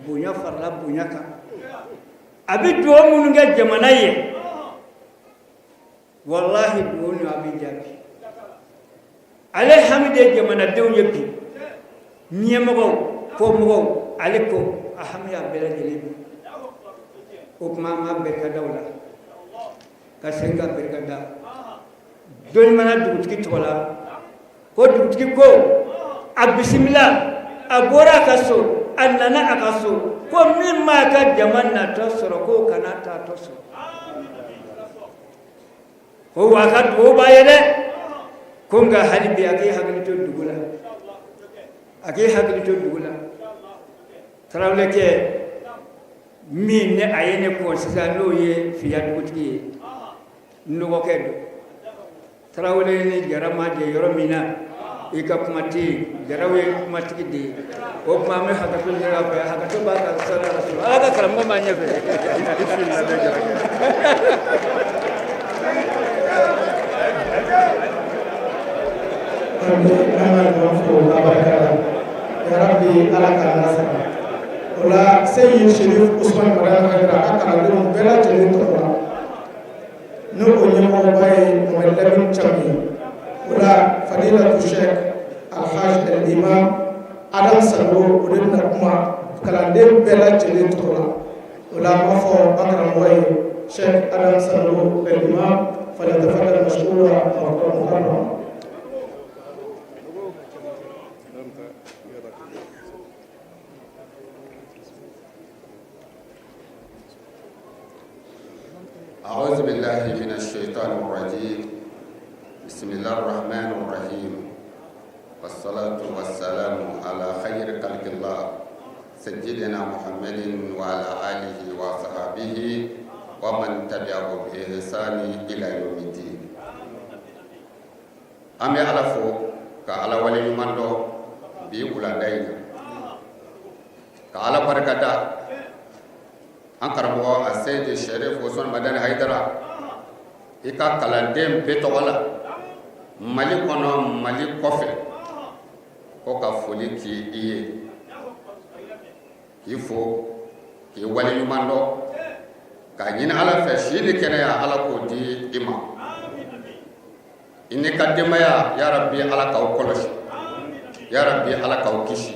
Bonya farala bonya kan. A bɛ dugawu minnu kɛ jamana ye, walahi dugawu ninnu a bɛ jaabi. Ale hami de ye jamanadenw ye bi, ɲɛmɔgɔw, kɔmɔgɔw, ale ko a hami y'a bɛɛ lajɛlen bi. O tuma an b'a barika da o la, ka segin ka barika da Dɔnimana dugutigi tɔgɔ la, ko dugutigi ko a bisimila, a bɔra a ka so, a nana a ka so, ko min m'a ka jama natɔ sɔrɔ, k'o kana taatɔ sɔrɔ. Ko wa a ka dugawu b'a ye dɛ. Ko nka hali bi a k'i hakili to dugu la, a k'i hakili to dugu la. Tarawelekɛ min ni a ye ne kɔ sisan, n'o ye Fiya dugutigi ye, n dɔgɔkɛ don. Tarawele ni Jara ma jɛ yɔrɔ min na, i ka kuma tɛ yen. Jaraw ye kumatigi de ye. O tuma an bɛ hakɛto ɲini a fɛ, hakɛto b'a ka sara Ala ka karamɔgɔ b'a ɲɛfɛ. An bɛ an ka ɲɔgɔn fo ka barika da. Yarabi Ala k'an lasara. O la, Seyid Sherif Usman Madani Hayidara a ka kalandenw bɛɛ lajɛlen tɔgɔ la, n'o o ɲɛmɔgɔba ye Mohamed Lamine Thiam ye, o la Fadilatu Sheikh Alhaj El Imam Adam Sanogo, o de bɛna kuma kalanden bɛɛ lajɛlen tɔgɔ la. O la, an b'a fɔ an karamɔgɔ ye Sheikh Adam Sanogo El Imam, falyatafaddal mashkura mukarrama. أعوذ بالله من الشيطان الرجيم. بسم الله الرحمن الرحيم، والصلاة والسلام على خير خلق الله سيدنا محمد وعلى آله وصحبه ومن تبعه بإحسان إلى يوم الدين. An bɛ Ala fo ka Ala waleɲuman dɔn bi wulada in na, ka Ala barika da an karamɔgɔ a Seyidi Sherif Usman Madani Hayidara, i ka kalanden bɛɛ tɔgɔ la, Mali kɔnɔ, Mali kɔfɛ, ko ka foli k'i i ye, k'i fo, k'i waleɲuman dɔn, k'a ɲini Ala fɛ si ni kɛnɛya, Ala k'o di i ma, i n'i ka denbaya. Yarabi Ala k'aw kɔlɔsi, yarabi Ala k'aw kisi.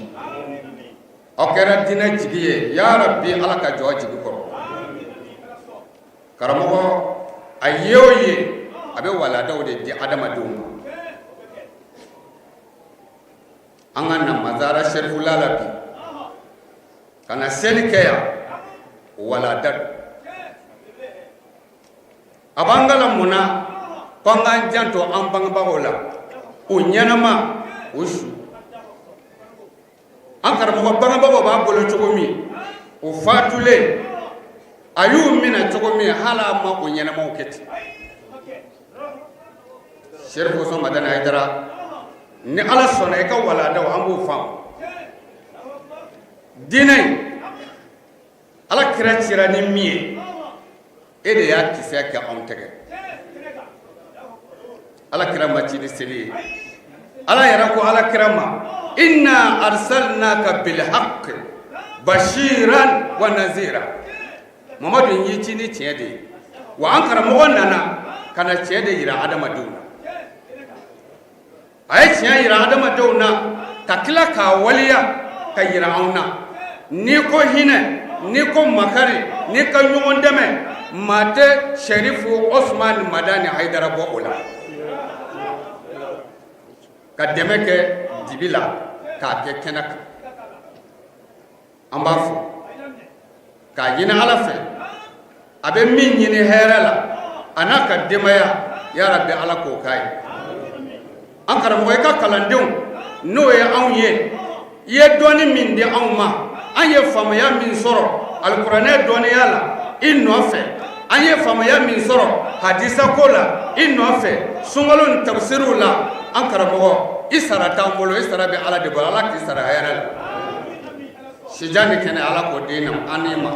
Aw kɛra diinɛ jigi ye, yarabi Ala ka jɔ jigi kɔrɔ. Karamɔgɔ, a ye o ye, a bɛ waladaw de di adamadenw ma. An ka na mazara serifula la bi ka na seli kɛ yan, walada don. A b'an kalan mun na? Ko an k'an janto an bangebagaw la, u ɲɛnama, u su. An karamɔgɔ bangebagaw b'a bolo cogo min, u fatulen, a y'u minɛ cogo min, hali a ma o ɲɛnamaw kɛ ten. Serifu Usman Madani Hayidara, ni Ala sɔnna, i ka waladaw an b'o faamu. Diinɛ in, Ala kira cira ni min ye, e de y'a kisɛ kɛ anw tɛgɛ. Ala kira ma ci ni seli ye. Ala yɛrɛ ko Ala kira ma: inna arsalnaka bil haqq bashiran wa nazira. Mamadu, n y'i ci ni tiɲɛ de ye. Wa an karamɔgɔ nana ka na tiɲɛ de yira adamadenw na. A ye tiɲɛ yira adamadenw na ka tila k'a waleya ka yira anw na. N'i ko hinɛ, n'i ko makari, n'i ka ɲɔgɔn dɛmɛ, maa tɛ Sɛrifu Osumani Madani Hayidara bɔ o la. Ka dɛmɛ kɛ dibi la, k'a kɛ kɛnɛ kan, an b'a fɔ k'a ɲini Ala fɛ, a bɛ min ɲini hɛrɛ la a n'a ka denbaya, yarabi Ala k'o k'a ye. An karamɔgɔ, i ka kalandenw, n'o ye anw ye, i ye dɔnni min di anw ma, an ye faamuya min sɔrɔ alikuranɛ dɔnniya la i nɔfɛ, an ye faamuya min sɔrɔ hadisa ko la i nɔfɛ, sunkalo ni tafsiriw la, an karamɔgɔ, i sara t'an bolo, i sara bɛ Ala de bolo. Ala k'i sara hɛrɛ la. Sijan ni kɛnɛ, Ala k'o di na an n'i ma,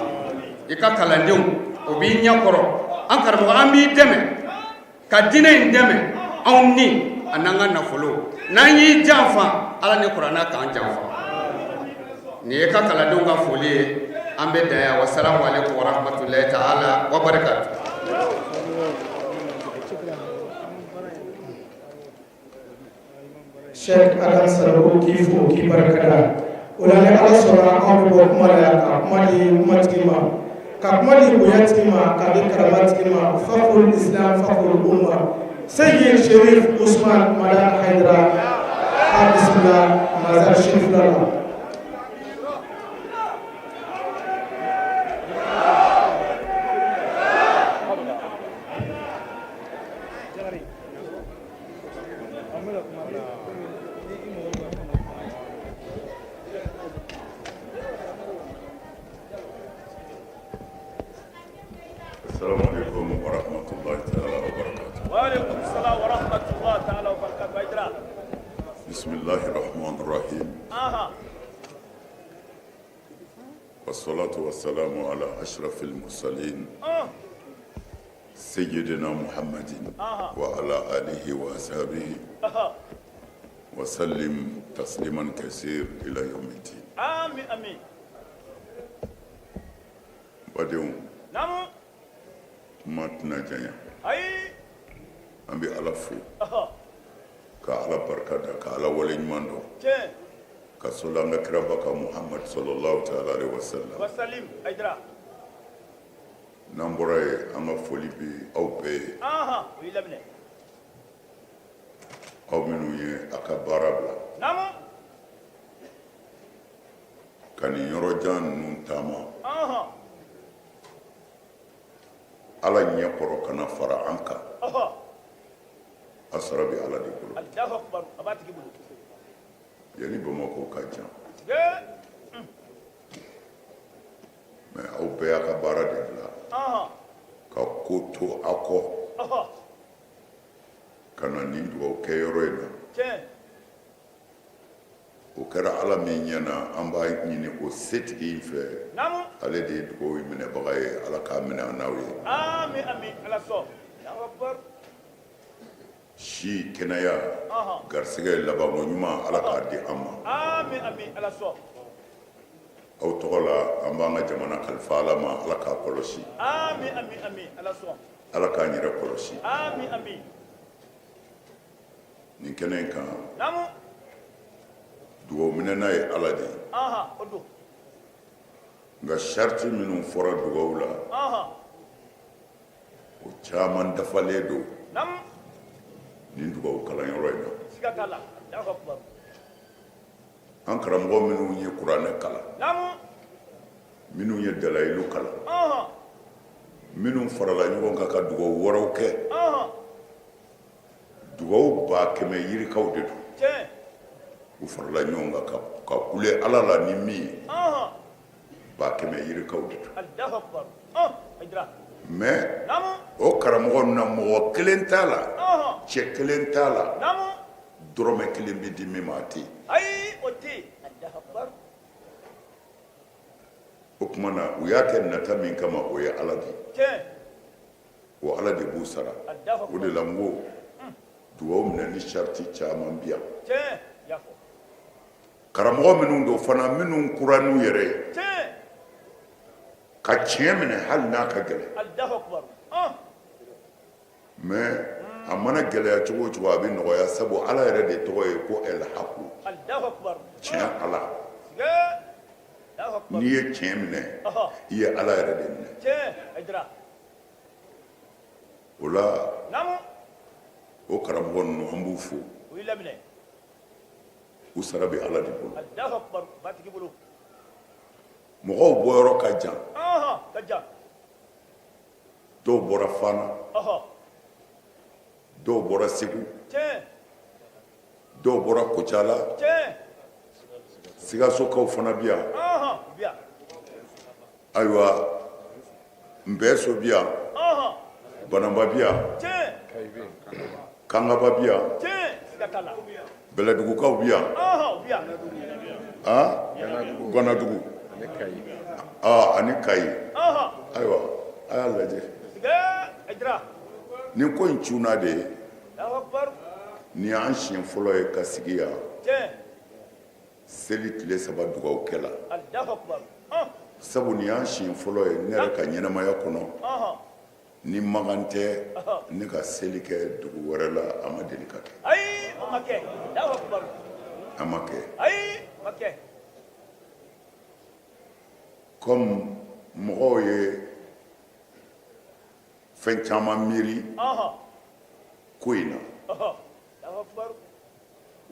i ka kalandenw, o b'i ɲɛ kɔrɔ. An karamɔgɔ, an b'i dɛmɛ ka diinɛ in dɛmɛ, anw ni a n'an ka nafolo. N'an y'i janfa, Ala ni kuranɛ k'an janfa. Nin ye ka kalandenw ka foli ye. An bɛ dan yan. Wasalamu aleykum warahmatulahi taala wa barakatu. Cheikh Adam Sanogo, k'i fo k'i barikada. O la, ni Ala sɔnna, anw bɛ bɔ kuma la yan ka kuma di kumatigi ma, ka kuma di bonyatigi ma, ka di karamatigi ma, fakhrul islam, fakhrul umma, Seyid Sherif Usman Madani Haidara. A bisimila Mazar Sherif la. السلام عليكم ورحمة الله تعالى وبركاته. وعليكم السلام ورحمة الله تعالى وبركاته هيدرا. بسم الله الرحمن الرحيم. والصلاة والسلام على أشرف المرسلين سيدنا محمد وعلى آله وأصحابه وسلم تسليما كثير إلى يوم الدين. آمين آمين. Badenw, kuma tɛna janya. An bɛ Ala fo ka Ala barika da, ka Ala waleɲuman dɔn, ka sɔli an ka kiraba kan, Muhamad sallallahu ta'ala alaihi wa sallam. وسلم هيدرا. N'an bɔra yen, an ka foli bɛ aw bɛɛ ye, O y'i laminɛ. Aw minnu ye a ka baara bila ka nin yɔrɔjan ninnu taama Ala ɲɛ kɔrɔ ka na fara an kan. A sara bɛ Ala de bolo. Allahu akbar, a b'a tigi bolo. Yanni Bamakɔ ka jan, mais aw bɛɛ y'a ka baara de bila ka ko to aw kɔ ka na nin dugawu kɛ yɔrɔ in na. O kɛra Ala min ɲɛ na, an b'a ɲini o setigi in fɛ, ale de ye dugawu in minɛbaga ye. Ala k'a minɛ an n'aw ye. Amin amin, Ala sɔn. Allahu akbar. Si, kɛnɛya, garisɛgɛ, labanko ɲuman, Ala k'a di an ma. Amin amin, Ala sɔn. Aw tɔgɔ la, an b'an ka jamana kalifa Ala ma. Ala k'a kɔlɔsi. Amin amin amin, Ala sɔn. Ala k'an yɛrɛ kɔlɔsi. Amin amin. Nin kɛnɛ in kan, dugawu minɛna ye Ala de ye. O don. Nka sariti minnu fɔra dugawu la, o caman dafalen don nin dugawu kalanyɔrɔ in na. Siga t'a la. Allahu akbar. An karamɔgɔ minnu ye kuranɛ kalan, minnu ye dalayilu kalan, minnu farala ɲɔgɔn kan ka dugawu wɛrɛw kɛ, dugawu 100 yirikaw de don. U farala ɲɔgɔn kan ka kule Ala la ni min ye, 100 yirikaw de don. Allahu akbar, Hayidara. Mais o karamɔgɔ na, mɔgɔ kelen t'a la, cɛ kelen t'a la, dɔrɔmɛ kelen bɛ di min ma, a tɛ yen. Ayi, o tɛ yen. Allahu akbar. O tuma na, u y'a kɛ nata min kama, o ye Ala de ye. O Ala de b'u sara. Allahu O de la n ko dugawu minɛ ni sariti caman bi yan. Tiɲɛ, i y'a fɔ. Karamɔgɔ minnu don fana, minnu kura n'u yɛrɛ ye ka tiɲɛ minɛ hali n'a ka gɛlɛn. Allahu akbar. Mais a mana gɛlɛya cogo o cogo, a bɛ nɔgɔya, sabu Ala yɛrɛ de tɔgɔ ye ko ɛlhaku. Allahu akbar. Tiɲɛ Ala. Siga. Allahu akbar. N'i ye tiɲɛ minɛ, i ye Ala yɛrɛ de minɛ. Tiɲɛ, Hayidara. O la, o karamɔgɔ ninnu, an b'u fo. O y'i laminɛ. U sara bɛ Ala de bolo. Allahu akbar, batigi bolo. Mɔgɔw bɔyɔrɔ ka jan. Ka jan. Dɔw bɔra Fana, dɔw bɔra Segu, dɔw bɔra Kocala, Sikasokaw fana bi yan. U bi yan. Ayiwa, Nbɛso bi yan, Banamba bi yan, Kangaba bi yan, Siga t'a la. Bɛlɛdugukaw bi yan. U bi yan. Ganadugu ani Kayi. Ayiwa, a y'a lajɛ. Siga, Hayidara. Nin ko in cunna de ye. Allahu akbar. Nin y'an siɲɛ fɔlɔ ye ka sigi yan. Seli tile 3 dugawukɛ la, sabu nin y'an siɲɛ fɔlɔ ye ne yɛrɛ ka ɲɛnamaya kɔnɔ, ni Makan tɛ ne ka seli kɛ dugu wɛrɛ la, a ma deli ka kɛ, a ma kɛ comme mɔgɔw ye fɛn caman miiri ko in na.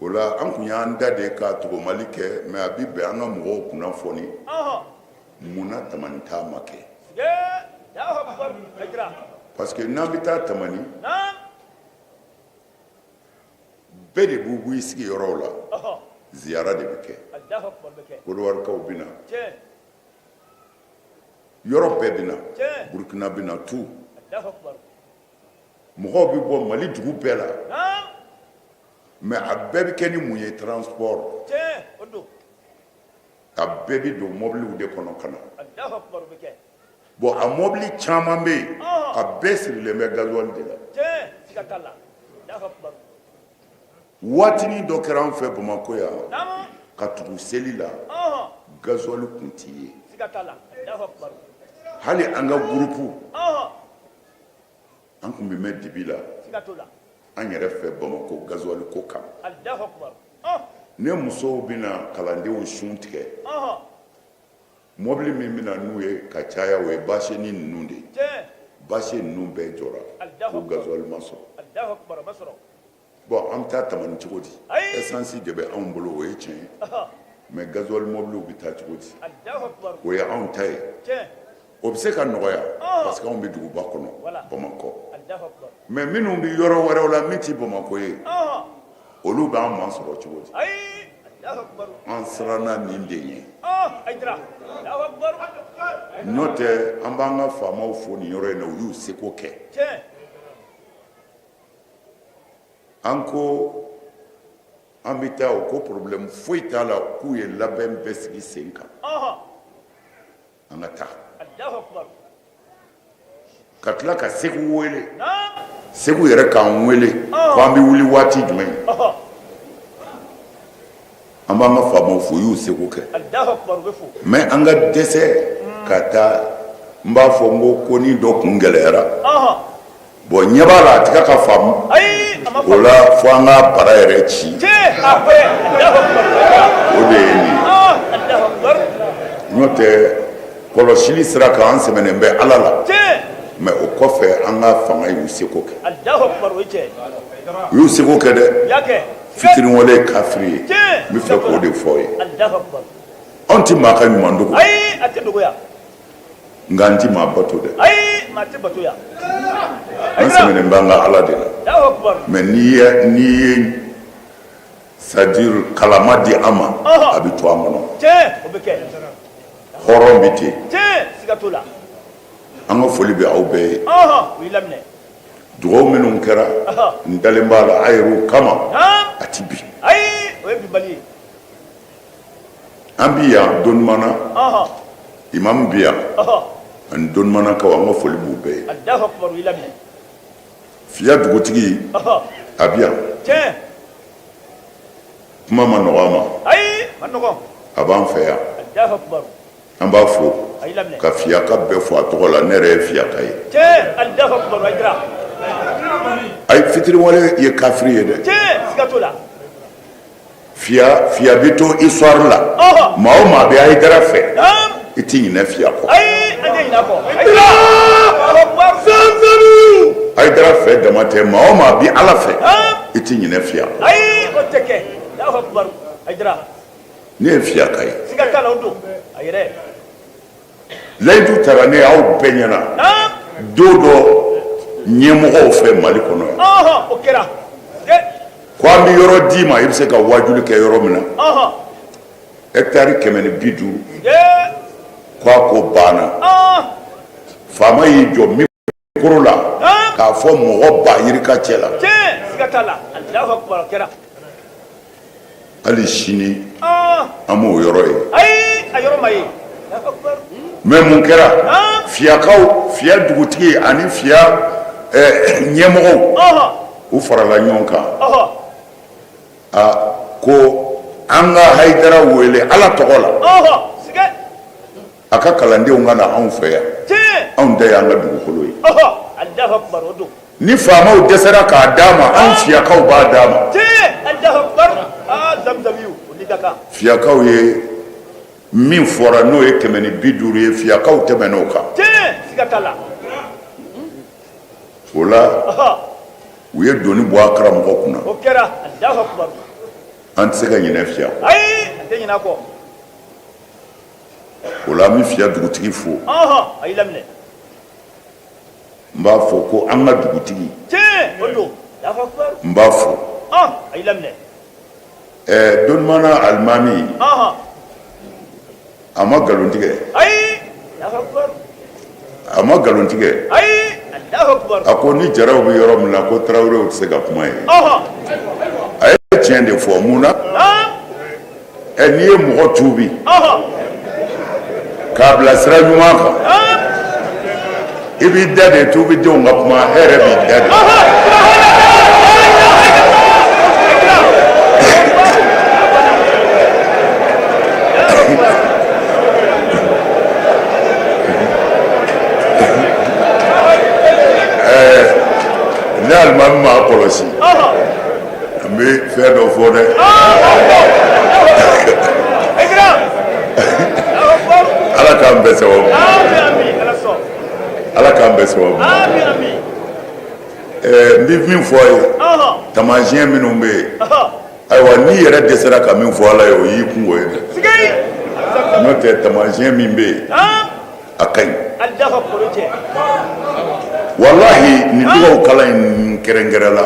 O la an tun y'an da de ka tɔgɔmali kɛ mais a bɛ bɛn an ka mɔgɔw kunnafoni mun na Tamani taa ma kɛ parce que n'an bɛ taa Tamani bɛɛ de b'u b'i sigi yɔrɔw la ziyara de bɛ kɛ Kodiwarikaw bɛ na yɔrɔ bɛɛ bɛ na Burukina bɛ na tout mɔgɔw bɛ bɔ Mali dugu bɛɛ la mais a bɛɛ bɛ kɛ ni mun ye transport a bɛɛ bɛ don mɔbiliw de kɔnɔ ka na bon a mɔbili caman bɛ yen a bɛɛ sirilen bɛ gasoil de la waatinin dɔ kɛra an fɛ Bamakɔ yan ka tugu seli la gasoil tun tɛ ye hali an ka groupe an tun bɛ mɛn dibi la an yɛrɛ fɛ Bamakɔ gasoil ko kan ne musow bɛna kalandenw sun tigɛ mɔbili min bɛ na n'u ye ka caya o ye baseni ninnu de ye bâche ninnu bɛɛ jɔra ko gasoil ma sɔrɔ bon an bɛ taa Tamani cogo di essence de bɛ anw bolo o ye tiɲɛ ye mais gasoil mɔbiliw bɛ taa cogo di o ye anw ta ye o bɛ se ka nɔgɔya parce que anw bɛ duguba kɔnɔ Bamakɔ mais minnu bɛ yɔrɔ wɛrɛw la min tɛ Bamakɔ ye olu b'an masɔrɔ cogo di an siranna nin de ɲɛ n'o tɛ an b'an ka faamaw fo nin yɔrɔ in na u y'u seko kɛ an ko an bɛ taa o ko problème foyi t'a la k'u ye labɛn bɛɛ sigi sen kan an ka taa ka tila ka Segu wele Segu yɛrɛ k'an wele ko an bɛ wuli waati jumɛn an b'an ka faamaw fo u y'u seko kɛ mais an ka dɛsɛ ka taa n b'a fɔ n ko ko ni dɔ kun gɛlɛyara bon ɲɛ b'a la a tɛ ka faamu o la fo an ka bara yɛrɛ ci o de ye nin ye n'o tɛ kɔlɔsili sira kan an sɛmɛnen bɛ Ala la mais o kɔfɛ an ka fanga y'u seko kɛ u y'u seko kɛ dɛ fitiriwale ye kafiri ye n bɛ fɛ k'o de fɔ aw ye anw tɛ maa ka ɲuman dogo nka an tɛ maa bato dɛ an sɛmɛnen b'an ka Ala de la mais n'i ye c'est à dire kalama di an ma a bɛ to an kɔnɔ hɔrɔn bɛ ten an ka foli bɛ aw bɛɛ ye dugawu minnu kɛra n dalen b'a la a yɛrɛw kama a tɛ bin an bi yan Donimana imam bi yan ani Donimanakaw an ka foli b'u bɛɛ ye Fiya dugutigi a bi yan kuma ma nɔgɔ a ma a b'an fɛ yan an b'a fo ka fiyaka bɛɛ fo a tɔgɔ la ne yɛrɛ ye fiyaka ye ayi fitiriwale ye kafiri ye dɛ fiya fiya bɛ to histoire la maa o maa bɛ Hayidara fɛ i tɛ ɲinɛ fiya kɔ Hayidara fɛ dama tɛ maa o maa bɛ Ala fɛ i tɛ ɲinɛ fiya kɔ ne ye fiyaka ye layidu tara ne aw bɛɛ ɲɛna don dɔ ɲɛmɔgɔw fɛ Mali kɔnɔ yan ko an bɛ yɔrɔ d'i ma i bɛ se ka wajuli kɛ yɔrɔ min na hectare 150 ko a ko banna faama y'i jɔ micro la k'a fɔ mɔgɔ ba yirika cɛ la hali sini an m'o yɔrɔ ye mais mun kɛra fiyakaw fiya dugutigi ani fiya ɲɛmɔgɔw u farala ɲɔgɔn kan a ko An ka Hayidara wele Ala tɔgɔ la, a ka kalandenw ka na anw fɛ yan, anw ta y'an ka dugukolo ye, ni faamaw dɛsɛra k'a d'an ma, anw fiyakaw b'a d'an ma. Fiyakaw ye min fɔra n'o ye 150 ye, fiyakaw tɛmɛn'o kan. O la u ye doni bɔ a karamɔgɔ kunna. An tɛ se ka ɲinɛ fiya kɔ. Ayi, an tɛ ɲinɛ a kɔ. O la an bɛ fiya dugutigi fo. Ɔhɔn, a y'i laminɛ. N b'a fɔ ko an ka dugutigi. Tiɲɛ, o don. Alahu akibaru. N b'a fo. Ɔn, a y'i laminɛ. Ɛɛ Donimana alimami. Ɔhɔn. A ma nkalon tigɛ. Ayi, Alahu akibaru. A ma nkalon tigɛ. Ayi, Alahu akibaru. A ko ni jaraw bɛ yɔrɔ min na ko tarawelew tɛ se ka kuma yen. Ɔhɔn. A ye tiɲɛ de fɔ mun na? Ɛ n'i ye mɔgɔ tuubi. Ɔhɔn. K'a bila sira ɲuman kan. I b'i da de tuubidenw ka kuma e yɛrɛ b'i da de. Ni alimami m'a kɔlɔsi, n bɛ fɛn dɔ fɔ dɛ. Ala k'an bɛɛ sababu. Ala k'an bɛɛ sababu. N bɛ min fɔ a ye, taamasiyɛn minnu bɛ yen, ayiwa n'i yɛrɛ dɛsɛra ka min fɔ Ala ye, o y'i kunko ye dɛ. N'o tɛ taamasiyɛn min bɛ yen, a ka ɲi. Walahi nin dugawu kalan in kɛrɛnkɛrɛn la,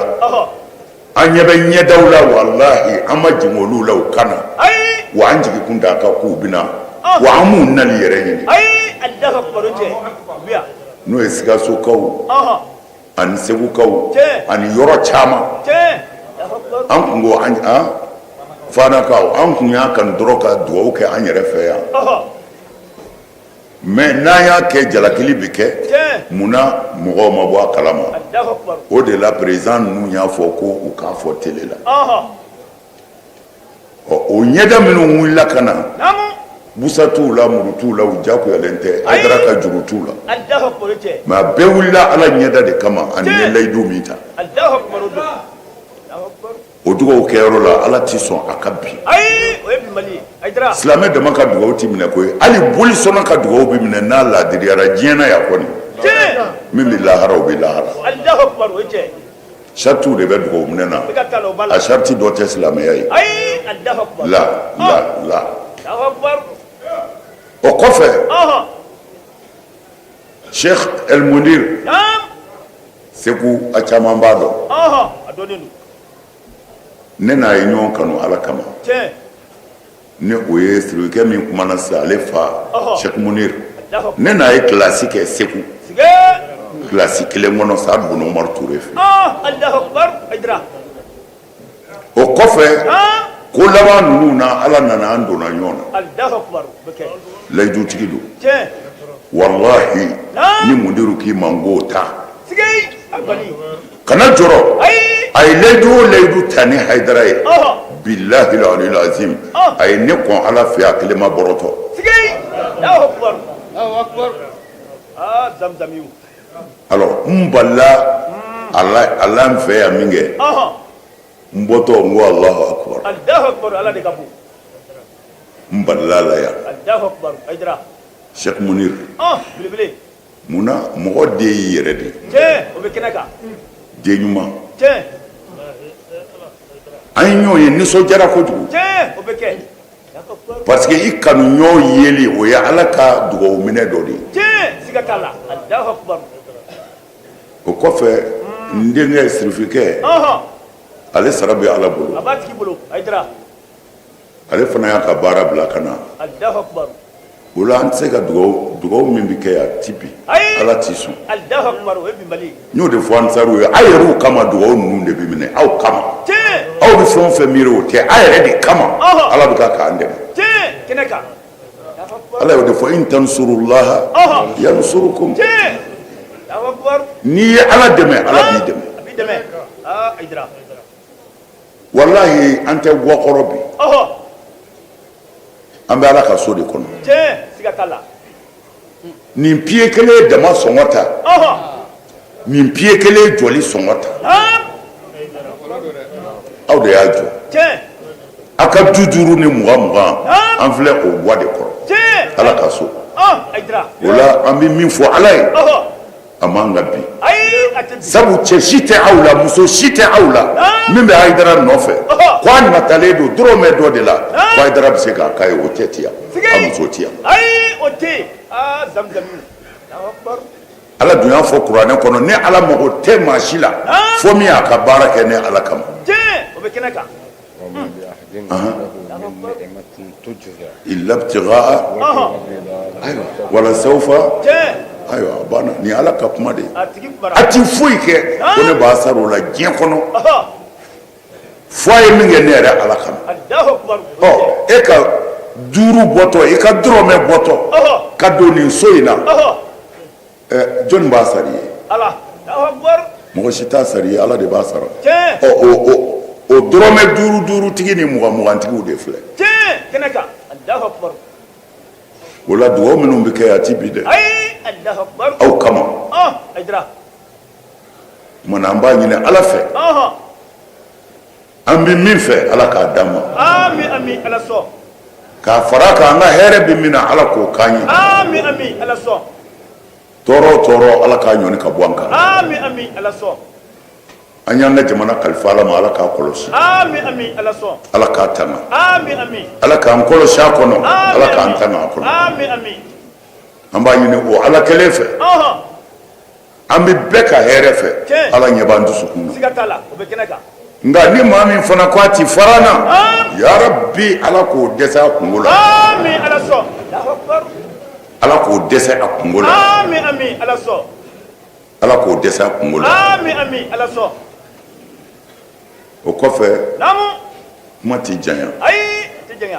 an ɲɛ bɛ ɲɛdaw la, walahi an ma jigin olu la u ka na, wa an jigi kun t'a kan k'u bɛ na, wa an m'u nali yɛrɛ ɲini. N'o ye Sikasokaw ani Segukaw ani yɔrɔ caman, an kun ko an Fanakaw, an kun y'a kanu dɔrɔn ka dugawu kɛ an yɛrɛ fɛ yan. Mais n'an y'a kɛ jalakili bɛ kɛ, mun na mɔgɔw ma bɔ a kalama? O de la président ninnu y'a fɔ ko u k'a fɔ télé la. Ɔ o ɲɛda minnu wulila ka na, busa t'u la, muru t'u la, u jagoyalen tɛ, Hayidara ka juru t'u la. Mais a bɛɛ wulila Ala ɲɛda de kama ani ye layidu min ta. O dugawu kɛyɔrɔ la Ala tɛ sɔn a ka bin. Ayi, o ye binbali ye. Hayidara. Silamɛ dama ka dugawu tɛ minɛ koyi, hali bolisɔnna ka dugawu bɛ minɛ n'a laadiriyara diɲɛ na yan kɔni. Tiɲɛ. Min bɛ lahara o bɛ lahara. Alahu akibaru, o ye tiɲɛ ye. Saritiw de bɛ dugawu minɛ na. Siga t'a la, o b'a la. A sariti dɔ tɛ silamɛya ye. Ayi, alahu akibaru. La la la. Alahu akibaru. O kɔfɛ. Ɔhɔn. Cheikh El Munir. Naam. Segu a caman b'a dɔn. Ɔhɔn, a dɔnnen don. Ne n'a ye ɲɔgɔn kanu Ala kama. Tiɲɛ. Ni o ye sirikɛ min kumana sisan ale fa Ɔhɔ. Cheikh Munir. Alahu Ne n'a ye kilasi kɛ Segu. Sige. Kilasi kelen kɔnɔ Saadu Bun Umaru Ture fɛ. Ɔn, Alahu akibaru, Hayidara. O kɔfɛ. Naam. Ko laban ninnu na Ala nana an donna ɲɔgɔn na. Alahu akibaru, o bɛ kɛ. Layidutigi don. Tiɲɛ. Walahi Naam. ni Muniru k'i ma n k'o ta. Sige, a kɔni. Kana jɔrɔ. Ayi. A ye layidu o layidu ta ni Hayidara ye. Ɔhɔ. Bilahi aliyul azim. Ɔn. A ye ne kɔn Ala fɛ a kelen ma bɔrɔtɔ. Sige. Alahu akibaru. Alahu akibaru. Aa zamzamiw. Alors n balila a la a la n fɛ yan min kɛ. Ɔhɔn. N bɔtɔ n ko Alahu akibaru. Alahu akibaru Ala de ka bon. N balila a la yan. Alahu akibaru Hayidara. Cheikh Munir. Ɔn belebele. Munna mɔgɔ den y'i yɛrɛ de ye. Tiɲɛ o bɛ kɛnɛ kan. Den ɲuman. Tiɲɛ. An ye ɲɔgɔn ye nisɔndiyara kojugu. Tiɲɛ o bɛ kɛ. Parce que i kanu ɲɔgɔn yeli o ye Ala ka dugawu minɛ dɔ de ye. Tiɲɛ siga t'a la Alahu akibaru. O kɔfɛ n denkɛ sirifikɛ. Ɔnhɔn. Ale sara bɛ Ala bolo. A b'a tigi bolo Hayidara. Ale fana y'a ka baara bila ka na. Alahu akibaru. O la an tɛ se ka dugawu dugawu min bɛ kɛ yan ti bi. Ayi. Ala t'i sɔn. Alahu akibaru o ye binbali ye. N y'o de fɔ ansaruw ye aw yɛrɛw kama dugawu ninnu de bɛ minɛ aw kama. Tiɲɛ. Aw bɛ fɛn o fɛn miiri o tɛ aw yɛrɛ de kama. Ɔhɔn. Ala bɛ ka k'an dɛmɛ. Tiɲɛ kɛnɛ kan. Alahu akibaru. Ala y'o de fɔ in tansurullaha Ɔhɔn. yansurukum. Tiɲɛ. Alahu akibaru. N'i ye Ala dɛmɛ Ala b'i dɛmɛ. A b'i dɛmɛ. Aa Hayidara. Walahi an tɛ gakɔrɔ bi. Ɔhɔn. An bɛ Ala ka so de kɔnɔ. Nin pied kelen dama sɔngɔ ta, nin pied kelen jɔli sɔngɔ ta. Aw de y'a jɔ. Aw ka du duuru ni mugan mugan, an filɛ o gwa de kɔrɔ. Ala ka so. O la an bɛ min fɔ Ala ye. A man ka bin sabu cɛ si tɛ aw la muso si tɛ aw la min bɛ Hayidara nɔfɛ ko a natalen don dɔrɔmɛ dɔ de la ko Hayidara bɛ se k'a k'a ye o cɛ tɛ yan a muso tɛ yan Ala dun y'a fɔ kuranɛ kɔnɔ ne Ala mago tɛ maa si la fo min y'a ka baara kɛ ne Ala kama. Illa ibtighaa ayiwa wala sawfa ayiwa a banna nin Ala ka kuma de ye a ti foyi kɛ ko ne b'a sara o la diɲɛ kɔnɔ fo a ye min kɛ ne yɛrɛ Ala kama ɔ e ka duuru bɔtɔ i ka dɔrɔmɛ bɔtɔ ka don nin so in na jɔnni b'a sara i ye mɔgɔ si t'a sara i ye Ala de b'a sara ɔ o o dɔrɔmɛ duuru duuru tigi ni mugan mugan tigiw de filɛ o la dugawu minnu bɛ kɛ a ti bin dɛ aw kama tuma na an b'a ɲini Ala fɛ an bɛ min fɛ Ala k'a d'an ma k'a fara kan an ka hɛrɛ bɛ min na Ala k'o k'an ye tɔɔrɔ o tɔɔrɔ Ala k'a ɲɔni ka bɔ an kan an y'an ka jamana kalifa Ala ma Ala k'a kɔlɔsi Ala k'a tanga Ala k'an kɔlɔsi a kɔnɔ Ala k'an tanga a kɔnɔ an b'a ɲini o Ala kelen fɛ An bɛ bɛɛ ka hɛrɛ fɛ Ala ɲɛ b'an dusukun na nka ni maa min fana ko a ti fara an na yarabi Ala k'o dɛsɛ a kunko la Ala k'o dɛsɛ a kunko la Ala k'o dɛsɛ a kunko la o kɔfɛ kuma tɛ janya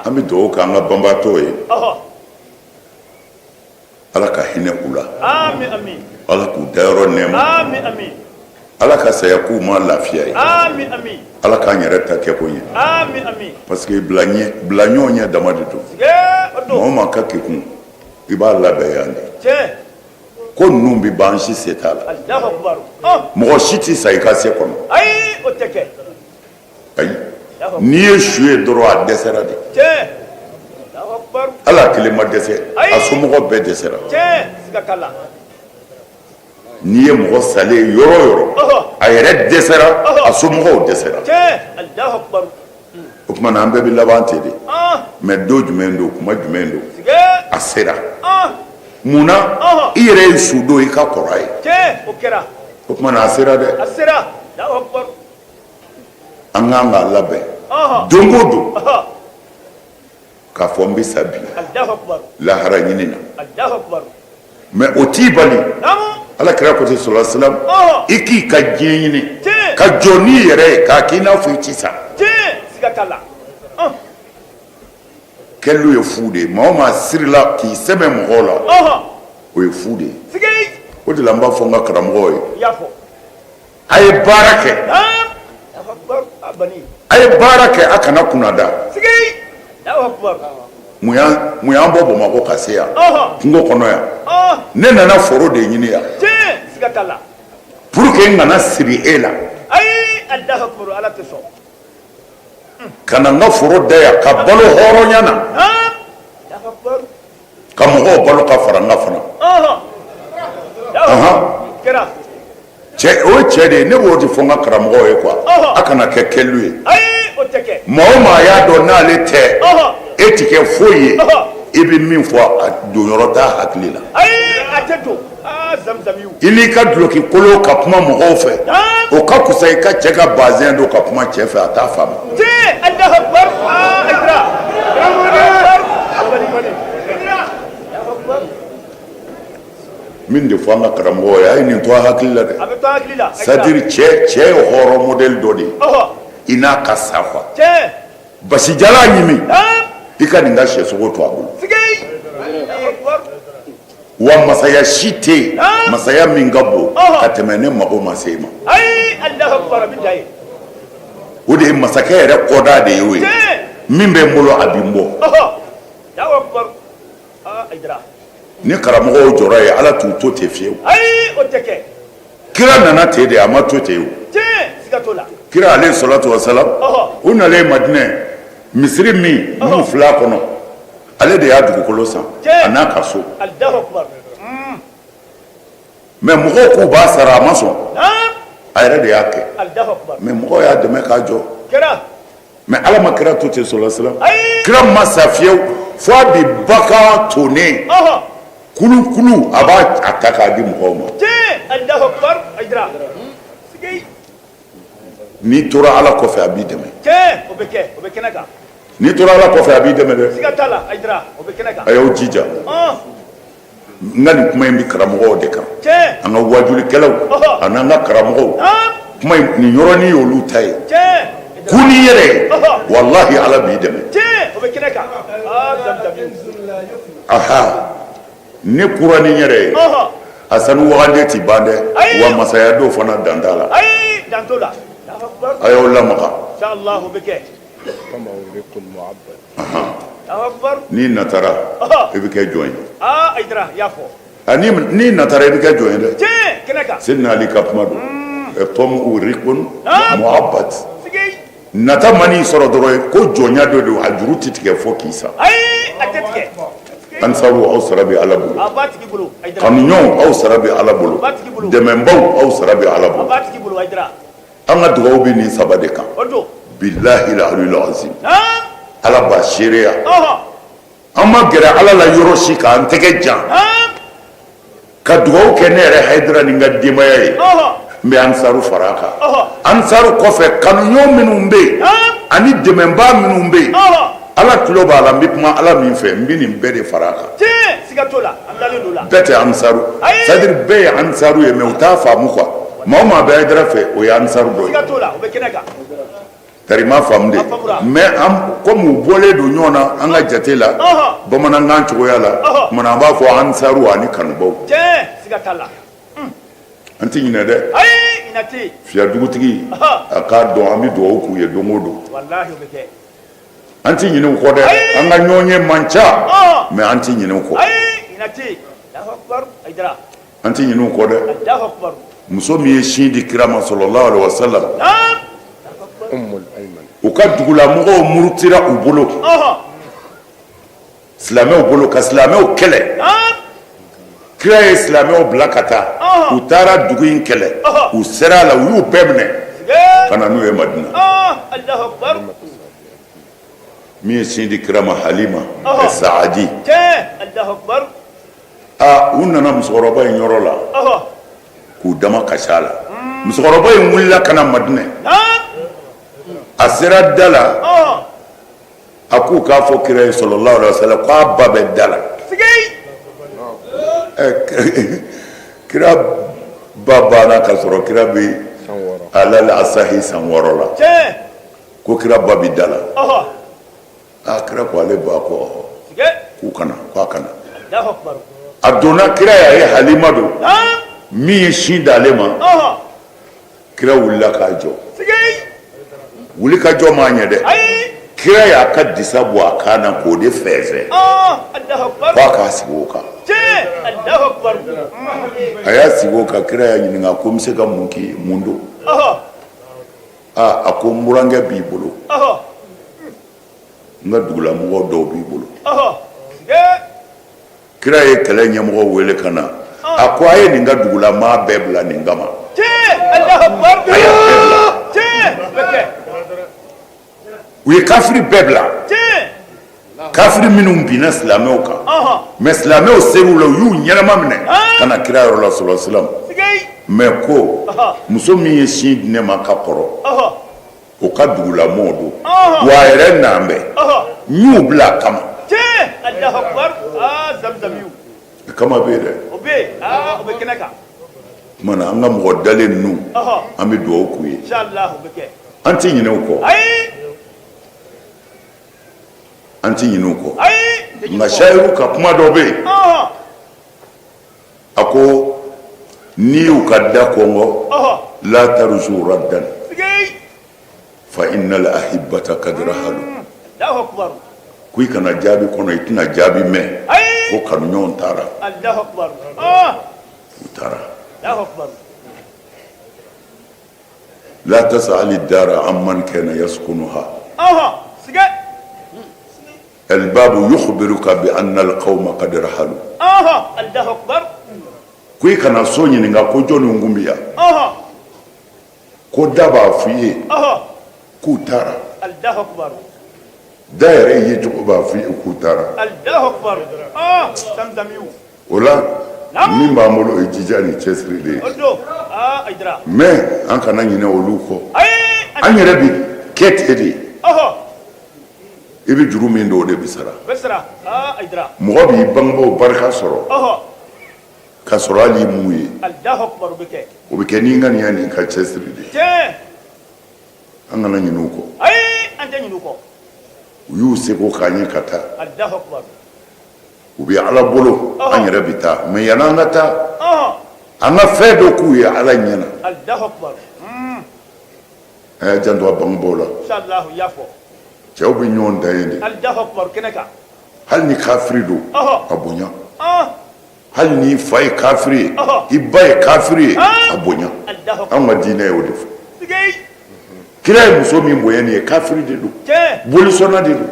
an bɛ dugawu k'an ka banbaatɔw ye Ala ka hinɛ u la Ala k'u dayɔrɔ nɛɛma Ala ka saya k'u ma lafiya ye Ala k'an yɛrɛ ta kɛ ko ɲɛ parce que bila ɲɔgɔn ɲɛ dama de don maa o maa ka kekun i b'a labɛn yan de ko ninnu bɛ ban si se t'a la mɔgɔ si tɛ sa i ka se kɔnɔ ayi n'i ye su ye dɔrɔn a dɛsɛra de hali a kelen ma dɛsɛ a somɔgɔ bɛɛ dɛsɛra n'i ye mɔgɔ salen yɔrɔ o yɔrɔ a yɛrɛ dɛsɛra a somɔgɔw dɛsɛra o tuma na an bɛɛ bɛ laban ten de mais don jumɛn don kuma jumɛn don a sera mun na i yɛrɛ ye su don i ka kɔrɔ a ye o tuma na a sera dɛ An kan k'a labɛn don o don k'a fɔ n bɛ sa bi lahara ɲini na mais o t'i bali ala kira ko ten sɔlɔ salam i k'i ka diɲɛ ɲini ka jɔ n'i yɛrɛ ye k'a k'i n'a fɔ i ti sa kɛlu ye fu de ye maa o maa sirila k'i sɛmɛ mɔgɔw la o ye fu de ye o de la n b'a fɔ n ka karamɔgɔw ye A ye baara kɛ a ye baara kɛ a kana kunnada mun y'an bɔ bamakɔ ka se yan kungo kɔnɔ yan ne nana foro de ɲini yan pour que n kana siri e la ka na n ka foro da yan ka balo hɔrɔnya na ka mɔgɔw balo ka fara n kan fana cɛ o ye cɛ de ye ne b'o de fɔ n ka karamɔgɔw ye quoi a kana kɛ kɛlu ye maa o maa y'a dɔn n'ale tɛ e ti kɛ foyi ye i bɛ min fɔ a donyɔrɔ t'a hakili la i n'i ka duloki kolon ka kuma mɔgɔw fɛ o ka kusa i ka cɛ ka bazɛn don ka kuma cɛ fɛ a t'a faamu min de fɔ an ka karamɔgɔw ye a ye nin to a hakili la dɛ c'est à dire cɛ cɛ ye hɔrɔn modèle dɔ de ye i n'a ka sa quoi basijalan ɲimi i ka nin ka sɛsogo to a bolo wa masaya si tɛ yen masaya min ka bon ka tɛmɛ ne mago ma se i ma o de ye masakɛ yɛrɛ kɔda de ye o ye min bɛ n bolo a bɛ n bɔ. Ni karamɔgɔw jɔra yen, Ala t'u to ten fiyewu. Ayi, o tɛ kɛ. Kira nana ten de, a ma to ten o. Siga t'o la. Kira alayhi salatu wa salam, u nalen Madinɛ, misiri min n'u filɛ a kɔnɔ, ale de y'a dugukolo san a n'a ka so. Alahu akubar. Mais mɔgɔw k'u b'a sara, a ma sɔn. A yɛrɛ de y'a kɛ. Alahu akubar. Mais mɔgɔw y'a dɛmɛ k'a jɔ. Kɛra. Mais Ala ma kira to ten sallallahu alayhi wa sallam. Kira ma sa fiyewu fo a bi bagan tonnen kulukulu, a b'a a ta k'a di mɔgɔw ma. Alahu akubar Hayidara. Sigi. N'i tora Ala kɔfɛ, a b'i dɛmɛ. Tiɲɛ, o bɛ kɛ, o bɛ kɛnɛ kan. N'i tora Ala kɔfɛ, a b'i dɛmɛ dɛ. Siga t'a la Hayidara, o bɛ kɛnɛ kan. A y'aw jija. N ka nin kuma in bɛ karamɔgɔw de kan, an ka wajulikɛlaw ani an ka karamɔgɔw. Kuma in nin yɔrɔnin y'olu ta ye. Kun n'i yɛrɛ ye, walahi Ala b'i dɛmɛ. Aha, ne kura ni n yɛrɛ ye, a sanu wagande ti ban dɛ, wa masaya don fana dan t'a la. A y'aw lamaga. N'i natara, i bɛ kɛ jɔn ye. N'i natara, i bɛ kɛ jɔn ye dɛ. Seydina Ali ka kuma don, tɔmu rikun muabad. Nata man'i sɔrɔ dɔrɔn ko jɔnya dɔ don, a juru tɛ tigɛ fo k'i sa. Ansaru, aw sara bɛ Ala bolo. Kanuɲɔgɔnw, aw sara bɛ Ala bolo. Dɛmɛbaw, aw sara bɛ Ala bolo. An ka dugawu bɛ nin saba de kan. Bilahi aliyul azim, Ala b'a seereya, an ma gɛrɛ Ala la yɔrɔ si k'an tɛgɛ jan ka dugawu kɛ. Ne yɛrɛ Hayidara ni n ka denbaya ye, n bɛ ansaru fara a kan. Ansaru kɔfɛ, kanuɲɔgɔn minnu bɛ yen ani dɛmɛbaa minnu bɛ yen, Ala tulo b'a la, n bɛ kuma Ala min fɛ, n bɛ nin bɛɛ de fara a kan. Bɛɛ tɛ ansaru, c'est à dire bɛɛ ye ansaru ye, mais u t'a faamu quoi. Maa o maa bɛ Hayidara fɛ, o ye ansaru dɔ ye. Tari ma faamu de, mais an comme u bɔlen don ɲɔgɔn na an ka jate la bamanankan cogoya la, tuma an b'a fɔ ansaru ani kanubaw. An tɛ ɲinɛ dɛ. Fiya dugutigi a k'a dɔn, an bɛ dugawu k'u ye don o don. An tɛ ɲinɛ u kɔ dɛ. An ka ɲɔgɔn ye man ca, mais an tɛ ɲinɛ u kɔ, an tɛ ɲinɛ u kɔ dɛ. Muso min ye sin di kira ma sallallahu alaihi wasallam, u ka dugulamɔgɔw murutira u bolo, silamɛw bolo, ka silamɛw kɛlɛ. Kira ye silamɛw bila ka taa, u taara dugu in kɛlɛ, u sera a la, u y'u bɛɛ minɛ ka na n'u ye Madina. Min ye sin di kira ma, Halima Saadi, aa, u nana musokɔrɔba in yɔrɔ la k'u dama kasi a la. Musokɔrɔba in wulila ka na Madinɛ. A sera da la, a k'u k'a fɔ kira ye sallallahu alaihi wasallam k'a ba bɛ da la. Kira ba banna ka sɔrɔ kira bɛ alal asahi san 6 la. Ko kira ba bɛ da la. Aa, kira ko ale ba ko k'u ka na, k'a ka na. A donna, kira y'a ye Halima don min ye sin d'ale ma. Kira wulila k'a jɔ. Wuli ka jɔ m'a ɲɛ dɛ. Kira y'a ka disa bɔ a kan na k'o de fɛnsɛn k'a k'a sigi o kan. A y'a sigi o kan. Kira y'a ɲininka ko n bɛ se ka mun k'i ye, mun don? Aa, a ko n burankɛ b'i bolo, n ka dugulamɔgɔ dɔw b'i bolo. Kira ye kɛlɛ ɲɛmɔgɔ wele ka na. A ko a ye nin ka dugulamaa bɛɛ bila nin kama. A y'a bɛɛ bila. U ye kafiri bɛɛ bila, kafiri minnu binna silamɛw kan, mais silamɛw ser'u la, u y'u ɲɛnama minɛ ka na kira yɔrɔ la sallallahu alaihi wasallam. Mais ko muso min ye sin di ne ma ka kɔrɔ, o ka dugulamɔgɔw don, wa a yɛrɛ nan bɛ, n y'u bila a kama. Kama bɛ yen dɛ. Tuma na an ka mɔgɔ dalen ninnu, an bɛ dugawu k'u ye, an tɛ ɲinɛ u kɔ, an tɛ ɲinɛ u kɔ. Nka sayiru ka kuma dɔ bɛ yen, a ko n'i y'u ka da kɔngɔ, la tarju raddan fa innal ahibbata kad rahalu. Ko i kana jaabi kɔnɔ, i tɛna jaabi mɛn ko kanuɲɔgɔn taara, u taara. La tasali dara amman kana yaskunuha albabu yukhbiruka bi anna alqawma qad rahalu. Ko i kana so ɲininka ko jɔnni kun bɛ yan, ko da b'a f'i ye k'u taara. Da yɛrɛ ye cogo b'a f'i ye k'u taara. O la min b'an bolo o ye jija ni cɛsiri de ye, mais an kana ɲinɛ olu kɔ. An yɛrɛ bi kɛ ten de, i bɛ juru min don o de bɛ sara. Mɔgɔ b'i bangebaaw barika sɔrɔ ka sɔrɔ hali i m'u ye. O bɛ kɛ n'i ŋaniya n'i ka cɛsiri de ye. An kana ɲinɛ u kɔ. U y'u seko k'an ye ka taa. U bɛ Ala bolo, an yɛrɛ bɛ taa, mais yan'an ka taa, an ka fɛn dɔ k'u ye Ala ɲɛ na. A y'a janto a bangebaaw la. Cɛw bɛ ɲɔgɔn dan yen de. Hali ni kafiri don, a bonya. Hali n'i fa ye kafiri ye, i ba ye kafiri ye, a bonya. Anw ka diinɛ y'o de fɔ. Kira ye muso min bonya nin ye, kafiri de don, bolisɔnna de don.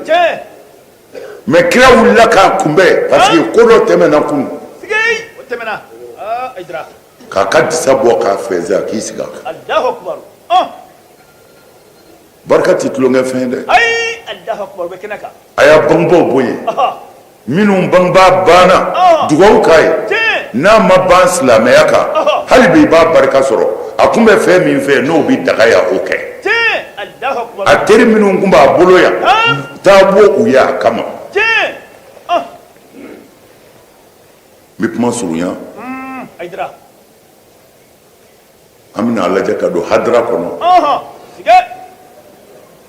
Mais kira wulila k'a kunbɛn parce que ko dɔ tɛmɛna kunun, k'a ka disa bɔ k'a fɛnsɛ, a k'i sigi a kan. Barika tɛ tulonkɛ fɛn dɛ. A y'a bangebaaw bonya. Minnu bangebaa banna, dugawu k'a ye. N'a ma ban silamɛya kan, hali bi i b'a barika sɔrɔ. A tun bɛ fɛn min fɛ, n'o bɛ daga yan, o kɛ. A teri minnu tun b'a bolo yan, taa bɔ u ye a kama. N bɛ kuma surunya. An bɛna a lajɛ ka don hadara kɔnɔ.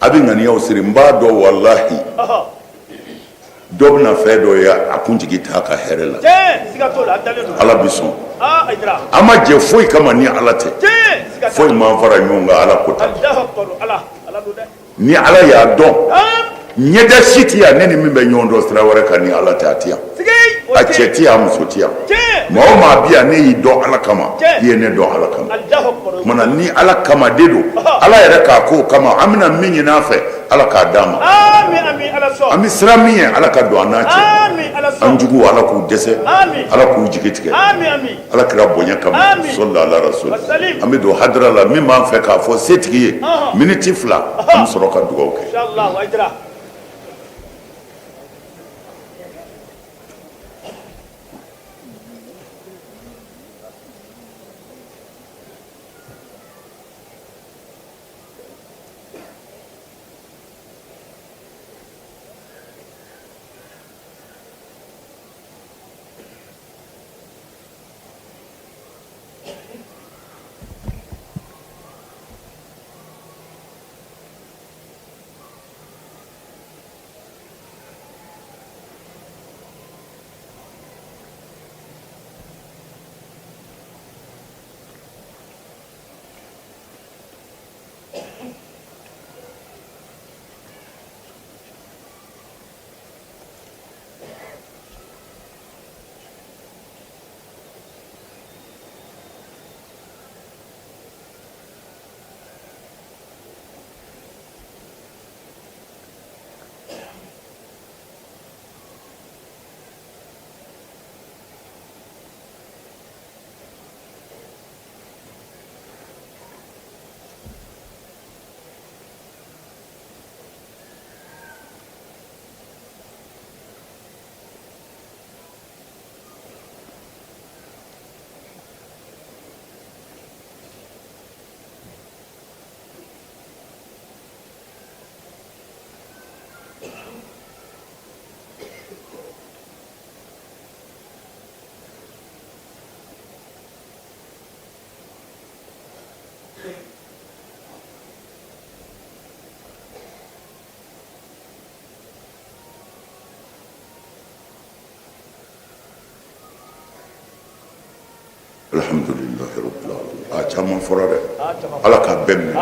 A bɛ ŋaniyaw siri. N b'a dɔn, walahi, dɔ bɛna fɛn dɔ ye a kun jigi t'a ka hɛrɛ la. Ala bɛ sɔn. An ma jɛ foyi kama ni Ala tɛ. Foyi m'an fara ɲɔgɔn kan Ala ko tɛ. Ni Ala y'a dɔn, ɲɛda si tɛ yan ne ni min bɛ ɲɔgɔn dɔn sira wɛrɛ kan ni Ala tɛ, a tɛ yan. A cɛ tɛ yan, a muso tɛ yan. Maa o maa bɛ yan, ne y'i dɔn Ala kama, i ye ne dɔn Ala kama. O tuma na ni Ala kama de don, Ala yɛrɛ k'a k'o kama. An bɛna min ɲini a fɛ, Ala k'a d'an ma. An bɛ siran min ɲɛ, Ala ka don an n'a cɛ. An juguw, Ala k'u dɛsɛ, Ala k'u jigi tigɛ. Ala kira bonya kama, sɔli ala rasul. An bɛ don hadara la. Min b'an fɛ k'a fɔ setigi ye, miniti 2, an bɛ sɔrɔ ka dugawu kɛ. Alhamdulilahi rabbil alamin. A caman fɔra dɛ. Ala k'a bɛɛ minɛ,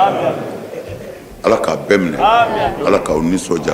Ala k'a bɛɛ minɛ, Ala k'aw nisɔndiya.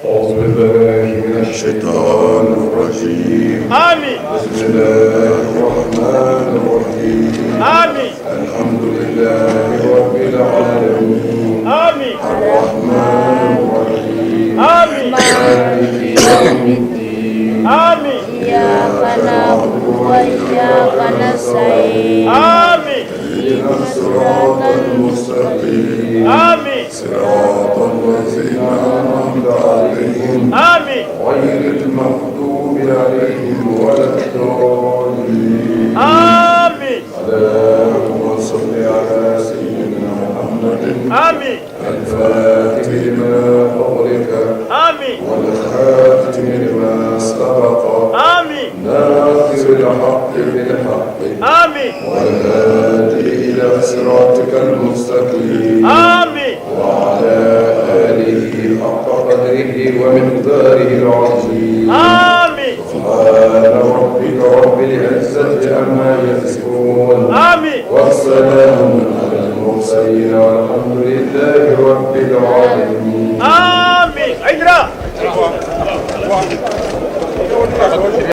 أعوذ بالله من الشيطان الرجيم آمين بسم الله الرحمن الرحيم آمين الحمد لله رب العالمين آمين الرحمن الرحيم آمين مالك يوم الدين آمين إياك نعبد وإياك نستعين آمين اهدنا الصراط المستقيم آمين صراط الذين أنعمت عليهم آمين غير المغضوب عليهم ولا الضالين آمين اللهم صل على سيدنا محمد آمين الفاتح لما أغلق آمين والخاتم لما سبق آمين ناصر الحق بالحق آمين والهادي إلى صراطك المستقيم آمين وعلى آله حق قدره ومقداره العظيم آمين سبحان ربك رب العزة عما يصفون آمين والسلام على المرسلين والحمد لله رب العالمين آمين عيدرا